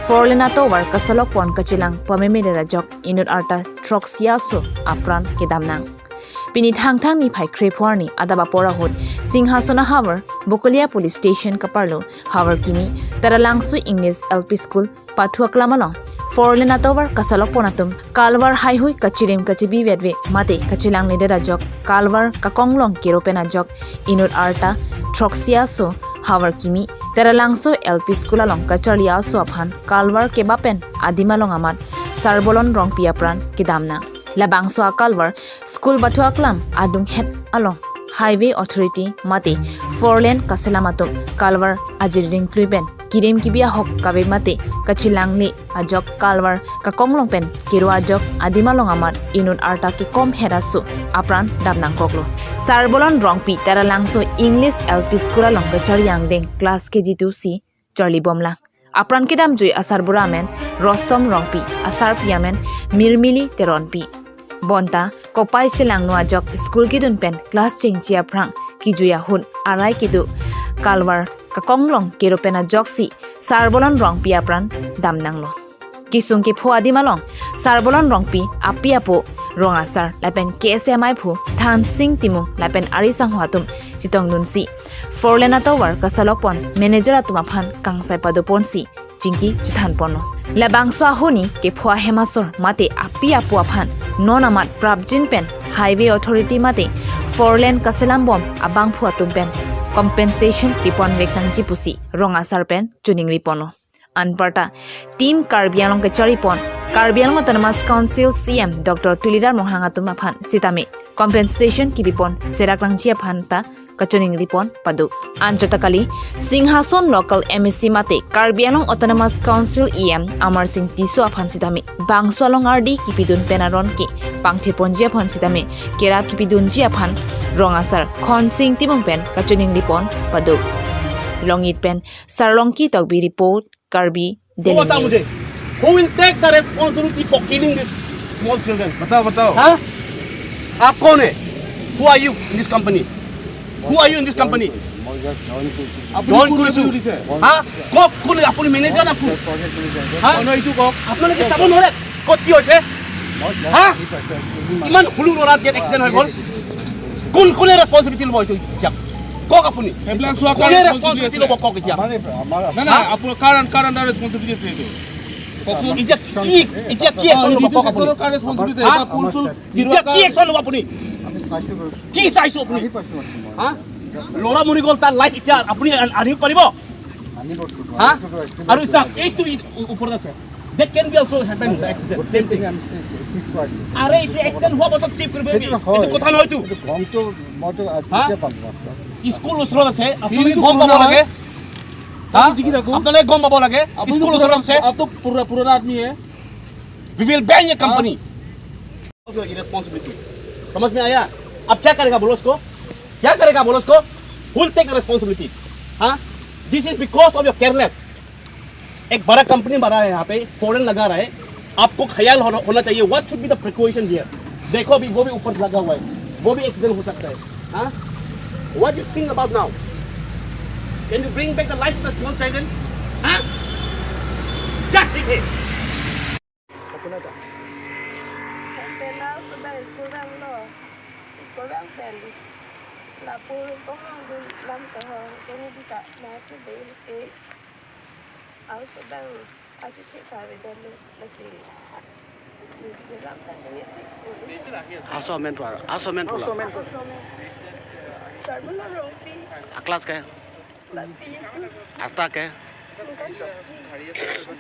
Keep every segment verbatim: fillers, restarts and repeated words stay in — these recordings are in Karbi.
Four lane atovar kasalok pon kachelang pamemedet ajok inut arta throksi aso apran kedam nang. Pini Thangthang niphai kre-pho arni adap apor ahut Singhason ahavar Bokolia Police Station kaparlo havar kimi Taralangso English L P School pathu aklam along four lane atovar kasalok pon atum kalvar haihui kachirim kachibi vetve mate kachelangledet ajok kalvar kakonglong kero pen ajok inut arta throksi aso havar kimi Taralangso L P School along kacharli aso aphan kalvar kebap pen adim along amat Sarbolon Rongpi apran kedam nang. Labangso akalvar school pathu aklam adunghet along Highway Authority mate four lane kaselam atum kalvar ajir ringklui pen kirim kibi ahok kave mate kachelangle ajok kalvar kakonglong pen kero ajok adim along amat inut arta kekom het aso apran dam nangkoklo. Sarbolon Rongpi Taralangso English L P School along kacharli angdeng class K G two si charli bom lang. Apran kedamjui asarbura amen Rostom Rongpi, asarpi amen Mirmili Teronpi. Bonta kopai chelangno ajok school kedun pen class chengji aphrang kejui ahut arai kedo kalvar kakonglong kero pen ajoksi Sarbolon Rongpi apran dam nanglo. Kesung kepho adim along Sarbolon Rongpi api apo rong asar lapen K S A maiphu Thansing Timung lapen ari sangho atum chetongdunsi four lane atovar kasalok pon manager atum aphan kangsai padoponsi chingki chethan ponlo. Labangso ahuni kepho ahem asor mate api apo aphan non amat prapjin pen Highway Authority mate four lane kaselam bom abangphu atum pen compensation pipon vek nangji pusi rong asar pen choningri ponlo. Anparta Team Karbi Anglong kacharli pon Karbi Anglong Autonomous Council C E M Doctor Tuliram Ronghang atum aphan sitame compensation kepipon serak nangji aphan ta kachoningri pon pado. Anchot ta kali, Singhason Local M A C mate Karbi Anglong Autonomous Council E M Amarsing Tisso aphan sitame bangso along ardi kepidun pen aron ke pangthe ponji aphan sitame kerap kepidunji aphan rong asar Khonsing Timung pen kachoningri pon pado. Longit pen Sarlongki Tokbi report, Karbi Daily News. वो बताओ मुझे, who will take the responsibility for killing these small children? बताओ, बताओ। हाँ? आप कौन है? Who are you in this company? Who are you in this company? মই জাষ্ট জইন কৰিছোঁ। আপুনি কোন কৰিছোঁ। কামে কৰিছে? হা? কওক, কোন? আপুনি মেনেজাৰ না কোন? Project manager. হা? নহয়, এইটো কওক। আপোনালোকে চাব নোৱাৰে ক'ত কি হৈছে? মই জাষ্ট হা? আহি পাইছোঁ, আজি ইমান ইমান সৰু ল'ৰাত ইয়াত এক্সিডেণ্ট হৈ গ'ল। কোন, কোনে ৰেছপনচিবিলিটি ল'ব এইটো? এতিয়া কওক আপুনি। এইবিলাক চোৱা কোনে কাৰ ৰেছপনচিবিলিটি ৰেছপনচিবিলিটি ল'ব আছে? কওক এতিয়া? আমাৰ, আমাৰ নাই, নাই, হা? আপোনাৰ কাৰ, কাৰ আণ্ডাৰ ৰেছপনচিবিলিটি আছে এইটো? কওকচোন। এতিয়া কি, এতিয়া কি একশ্যন ল'ব কওক আপুনি? কাৰ ৰেছপনচিবিলিটি? হা? এটা পুল চুল এতিয়া কি একশ্যন ল'ব আপুনি? আমি চাইছোঁ বাৰু। কি চাইছোঁ আপুনি? আহি পাইছোঁ মাত্ৰ মই। হা? ল'ৰা মৰি গ'ল, তাৰ লাইফ এতিয়া আপুনি আন-, আনিব পাৰিব? আনিব তো, হা? আনিব তো, আনিব তো। আৰু চাওক, এইটো ই-, উ-, ওপৰত আছে। That can be also happen, the accident, same thing। গোটেইখিনি আমি চি-, চি-, চিফ কৰাই দিলোঁ। আৰে, এতিয়া এক্সিডেণ্ট হোৱাৰ পাছত চিফ কৰিব সেইটো নেকি? নহয়। এইটো কথা নহয় তো। এইটো গমটো মইতো আজি হা? এতিয়া পালোঁ মাত্ৰ। স্কুল ওচৰত আছে, আপুনি ফিল্ডটো গম পাব পুৰণা লাগে। হয়। হা? দেখি থাকো। আপোনালোকে গম পাব লাগে, আপুনি স্কুল পুৰণা, ওচৰত আছে। আপুনি পুৰণা আদমি হে। We will ban your company। Irresponsibility। समझ में आया? अब क्या करेगा बोलो उसको? क्या करेगा बोलो उसको? Who will take the responsibility? हाँ? This is because of your careless। एक बड़ा कंपनी बना है यहाँ पे, फॉरेन लगा रहा है, आपको ख्याल होना, होना चाहिए। What should be the precaution here? देखो, अभी वो भी ऊपर लगा हुआ है, वो भी एक्सीडेंट हो सकता है। हाँ? What do you think about now? Can you bring back the life of the small children? हाँ? क्या ठीक है? Pena sedang kurang lo, kurang pen. Lapu kong dun lam kong kong bisa na si dei ke. Au sedang aku cek sabe dan lo lagi. Lam kan ni si. Aso amen pulo, aso amen pulo. Aso amen. Sarbolon Rongpi. A class ke? Arta ke?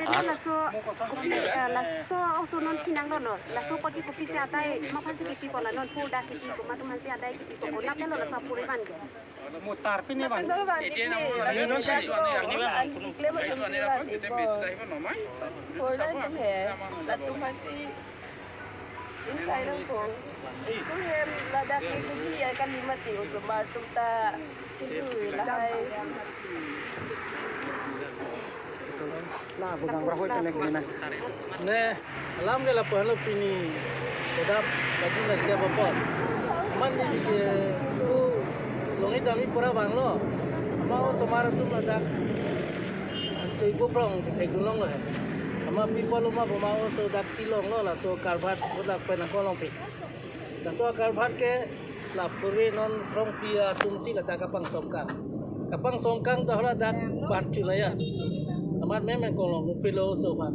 Laso, kopi, eh, laso oso non chinang dono. Laso pagi kopi si atai, mapan si kisi kola non, purda kisi ko, matu man si atai kisi ko, na pelo laso puriman ke. Mutar pini bang. Ini non sih. Ini bang. Purda tum he, latum man si Insai nangkong. Iku hem ladak iku hi ya kan lima ti utumar tum ta kilu lahai. La bugang berapa kena kena. Ne, alam ke lapu halo pini. Kodap lagi na siapa pon. Man di ke tu longi dami pura bang lo. Mau semar tum ladak. Tu ibu prong, tu ibu long lo. Ma people ma boma oso dak tilong lo, laso karbhat dak pen nangkolongpik. Laso karbhat ke la purve non krongpi atum si ladak kapangsongkang. Kapangsongkang ta hala dak ban chunaya. Amat meme kolong pilo oso ban.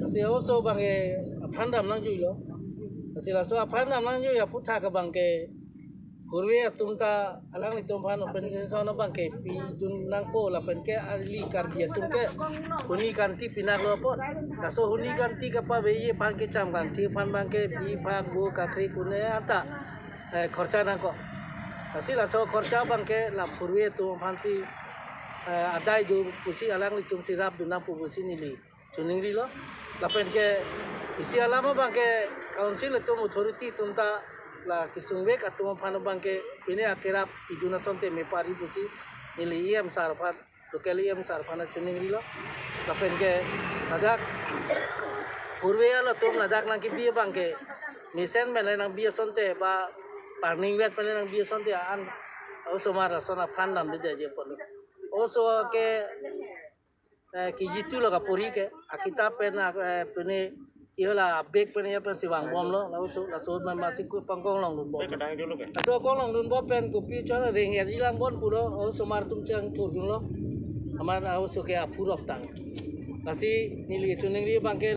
Lasi oso abang ke aphan dam nangjuilo. Lasi laso aphan dam nangjui aphuthak abang ke purve atum ta alanglitum aphan open session abang ke pidun nangpo lapen ke ili Karbi atum ke huni kanti pinak lo apot. Laso huni kanti kapaveji aphan kecham kanti aphan abang ke bi phak bo kakri kune anta eh, khorcha nangkok. Lasi laso khorcha abang ke la purve atum aphan si eh, adai do pusi alanglitum si rapdun nangpo pusi neli chiningrilo. Lapen ke isi alam abang ke council atum authority atum ta la kesung vek atum aphan abang ke pine akerap pidun asonte me pari pusi neli E M sir aphan, local E M sir aphan chiningrilo. Lapen ke ladak purve alo atum ladak nangkebi abang ke mesen pen le nangbi asonte ba parning vet pen le nangbi asonte an osomar ason aphan damde je pon. Oso ke eh, K G two lo kapuri ke, akitap pen, eh, pene, ihola bag pen ya pen si vangbomlo, laso, laso ma masi ku pangkong longdunbom. Kadang dulu ke? Laso kong longdunbom pen kopi chon ring ya ilang bon puro, osomar atum chengthurdunlo. Amat oso ke apurok tang. Lasi neli chuningri abang ke